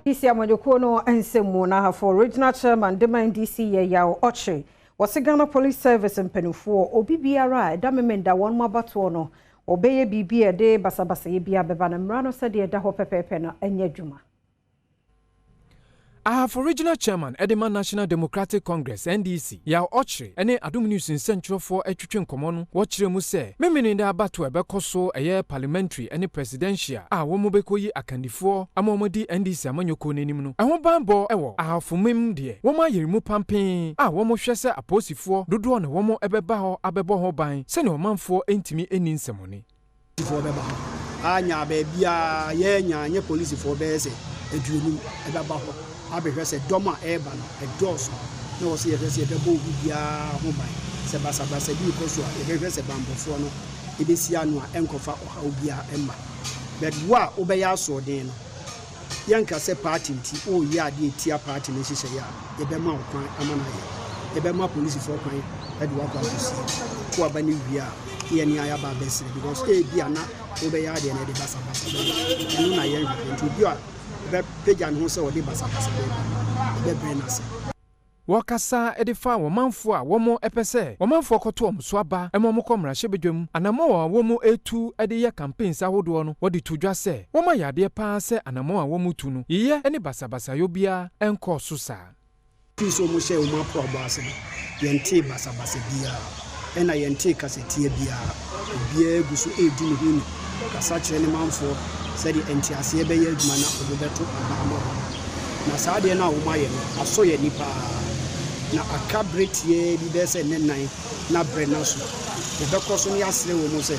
NDC amanyɔkuo no nsɛm mu na Ahafo Regional Chairman de ma NDC yɛ Yaw Ɔkye. Wɔse Ghana Police Service mpanimfoɔ, obi biara a ɛda Memenda wɔn mu abatoɔ no, ɔbɛyɛ biribi a ɛde basabasayɛ bi abɛba no, mmara no sɛdeɛ ɛda hɔ pɛpɛɛpɛ no ɛnyɛ adwuma. Ahafo Regional Chairman de ma National Democratic Congress, NDC, Yaw Ɔkyere ne Adom News nsɛntwerɛfoɔ retwetwe nkɔmmɔ no, wɔkyerɛ mu sɛ Memeneda abatoɔ a ɛbɛkɔ so ɛyɛ Parliamentary ne Presidential a wɔbɛkɔyi akandifoɔ ama wɔadi NDC amanyɔkuo no anim no, ɛho banbɔ wɔ Ahafo mem deɛ wɔayere mu pampee a wɔhwɛ sɛ apolisifoɔ dodoɔ na wɔbɛba hɔ abɛbɔ ho ban sɛdeɛ ɔmanfoɔ ntumi nni nsɛmmɔne. Polisifoɔ bɛba hɔ anya baabiaa yɛnya nyɛ polisifoɔ bɛyɛ sɛ 50 ɛbɛba hɔ abɛhwɛ sɛ dɔm a ɛreba no ɛdɔɔso, na wɔ sɛ yɛhwɛ sɛ yɛbɛbɔ obi biara ho ban. Sɛ basabasa bi rekɔ so a, yɛbɛhwɛ sɛ bambɔfoɔ no ɛbɛsi ano a ɛnkɔfa ɔhaw biara ɛmma. But wo a wobɛyɛ asoɔden no, yɛnka sɛ party nti woyɛ adeɛ etia party no nhyehyɛeɛ a, yɛbɛma wo kwan ama no ayɛ. Yɛbɛma polisifoɔ kwan de wakɔ akɔsi ko aba no wie a, yɛne ayɛ aba abɛsrɛ, because ebi a na wobɛyɛ adeɛ no ɛde basabasa bɛba. Ɛno na yɛnhwehwɛ. Nti obi a ɔbɛpagya ne ho sɛ ɔde basabasa bɛba no, yɛbɛbrɛ no ase. Wɔkasa de fa wɔmanfoɔ a wɔn pɛ sɛ wɔmanfoɔ kɔto wɔn so aba ma wɔn kɔ mmarahyɛbadwam anammɔn a wɔn etu de yɛ campaigns ahodoɔ no, wɔde to dwa sɛ wɔn ayɛ adeɛ paa sɛ anammɔn a wɔn tu no yiyɛ ne basabasayɔ biara nkɔɔ so saa. Fii sɛ ɔmo hyɛ ɔmo aprɔbɔ ase no, yɛntee basabasa biara, ɛna yɛntee kasatia biara. Obiara gu so edi ne ho ni kasa kyerɛ ne manfoɔ sɛdeɛ nteaseɛ bɛyɛ adwuma na ɔmo bɛto aba ama wɔn. Na saa adeɛ no a wɔn ayɛ no asɔ yɛn ani paa. Na aka bere tiaa bi bɛyɛ sɛ ne nan na berɛ no aso, yɛbɛkɔ so ne yɛasrɛ wɔn sɛ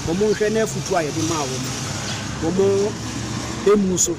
wɔn nhwɛ na afutuo a yɛde maa wɔn wɔn emu so.